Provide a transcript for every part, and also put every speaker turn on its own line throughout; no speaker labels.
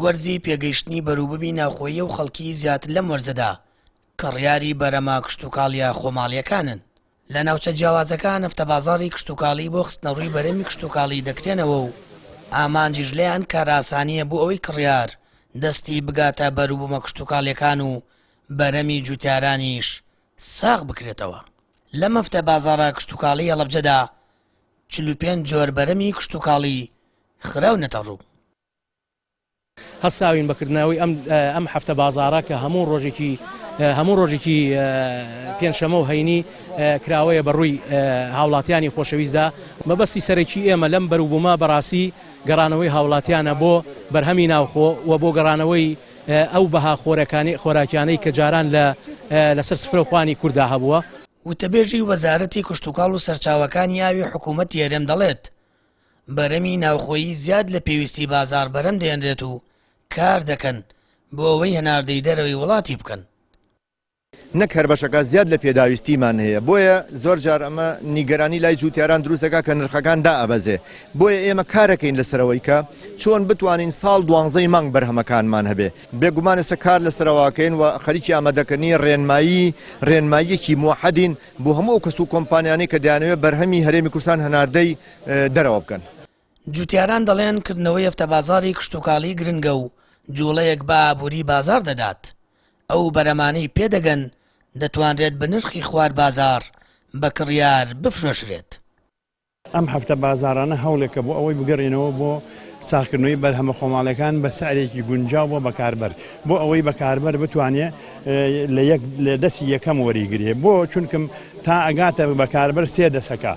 وەرزی پێگەیشتنی بەروبوومی ناوخۆییە و خەڵکی زیاتر لەم وەرزەدا کڕیاری بەرەمە کشتوکاڵییە خۆماڵییەکانن. لە ناوچە جیاوازەکان هەفتەبازاڕی کشتوکاڵی بۆ خستنەڕووی بەرهەمی کشتوکاڵی دەکرێنەوە و ئامانجیش لێیان کارئاسانییە بۆ ئەوەی کڕیار دەستی بگاتە بەروبوومە کشتوکاڵییەکان و بەرهەمی جوتیارانیش ساغ بکرێتەوە. لەم هەفتە بازاڕە کشتوکاڵیی هەڵەبجەدا 45 جۆر بەرهەمی کشتوکاڵی خراونەتەڕوو.
هەستاوین بە کردنەوەی ئەم ئەم هەفتە بازاڕە کە هەموو ڕۆژێکی هەموو ڕۆژێکی پێنجشەمە و هەینی کراوەیە بە ڕووی هاوڵاتیانی خۆشەویستدا مەبەستی سەرەکی ئێمە لەم بەروبوومە بەڕاستی گەڕانەوەی هاوڵاتیانە بۆ بەرهەمی ناوخۆ و بۆ گەڕانەوەی ئەو بەها خۆرەکانی خۆراکیانەی کە جاران لە لەسەر سفرە و خوانی کورددا هەبووە.
وتەبێژی وەزارەتی کشتوکاڵ و سەرچاوەکانی ئاوی حکوومەتی هەرێم دەڵێت، بەرهەمی ناوخۆیی زیاد لە پێویستی بازاڕ بەرهەم دەهێنرێت و کار دەکەن بۆ ئەوەی هەناردەی دەرەوەی وڵاتی بکەن.
نەک هەر بەشەکە زیاد لە پێداویستیمان هەیە بۆیە زۆر جار ئەمە نیگەرانی لای جوتیاران دروست دەکات کە نرخەکان دائەبەزێ بۆیە ئێمە کارەکەین لەسەرەوەی کە چۆن بتوانین ساڵ دوانزەی مانگ بەرهەمەکانمان هەبێ بێگومان ئێستا کار لەسەرەوەکەین و خەریکی ئامادەکردنی ڕێنمایی ڕێنماییەکی موحەدین بۆ هەموو ئەو کەس و کۆمپانیانەی کە دەیانەوێت بەرهەمی هەرێمی کوردستان هەناردەی دەرەوە بکەن.
جوتیاران دەڵێن کردنەوەی هەفتەبازاڕی کشتوکاڵی گرنگە و جوڵەیەک بە ئابوری بازاڕ دەدات، ئەو بەرهەمانەی پێدەگەن دەتوانرێت بە نرخی خوار بازاڕ بە کڕیار بفرۆشرێت.
ئەم هەفتە بازاڕانە هەوڵێکە بۆ ئەوەی بگەڕێنەوە بۆ ساغکردنەوەی بەرهەمە خۆماڵیەکان بە سعرێکی گونجاو بۆ بەکاربەر بۆ ئەوەی بەکاربەر بتوانێ لە یەک لە دەستی یەکەم وەریگرێ بۆ چونکم تا ئەگاتە بەکاربەر سێ دەسەکە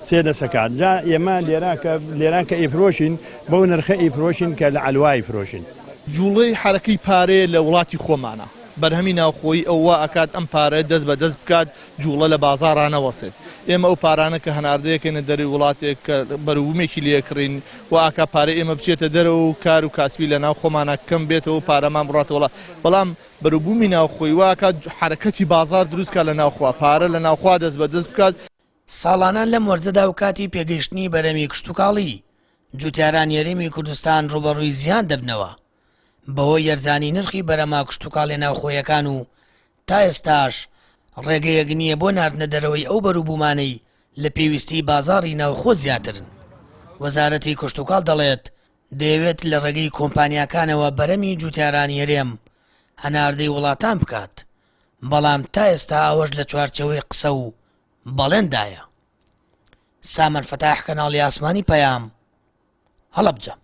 سێ دەسەکات جا ئێمە لێرا کە لێرا کە ئیفرۆشین بەو نرخە ئیفرۆشین کە لە عەلوای فرۆشین.
جوڵەی حەرەکەی پارەیە لە وڵاتی خۆمانا بەرهەمی ناوخۆیی ئەو وا ئەکات ئەم پارەیە دەست بە دەست بکات جوڵە لە بازاڕا نەوەسێت ئێمە ئەو پارانە کە هەناردەیەکەینە دەرەوی وڵاتێک کە بەروبومێکی لێ ئەکڕین وا ئەکا پارەی ئێمە بچێتە دەرەوە و کار و کاسبی لە ناو خۆمانا کەم بێتەوە و پارەمان بڕاتە وڵات بەڵام بەروبومی ناوخۆی وا ئەکات حەرەکەتی بازاڕ دروست کا لە ناوخوا پارە لە ناوخوا دەست بە دەست بکات.
ساڵانە لەم وەرزەدا و کاتی پێگەیشتنی بەرهەمی کشتوکاڵی، جوتیارانی هەرێمی کوردستان ڕووبەڕووی زیان دەبنەوە بەهۆی یەرزانی نرخی بەرهەمە کشتوکاڵیە ناوخۆیەکان و تا ئێستاش ڕێگەیەک نییە بۆ ناردنە دەرەوەی ئەو بەروبوومانەی لە پێویستیی بازاڕی ناوخۆ زیاترن. وەزارەتی کشتوکاڵ دەڵێت، دەیەوێت لە ڕێگەی کۆمپانیاکانەوە بەرهەمی جوتیارانی هەرێم هەناردەی وڵاتان بکات، بەڵام تا ئێستا ئەوەش لە چوارچێوەی قسە و بەڵێندایە. سامان فەتاح کەناڵی ئاسمانی پەیام، هەڵەبجە.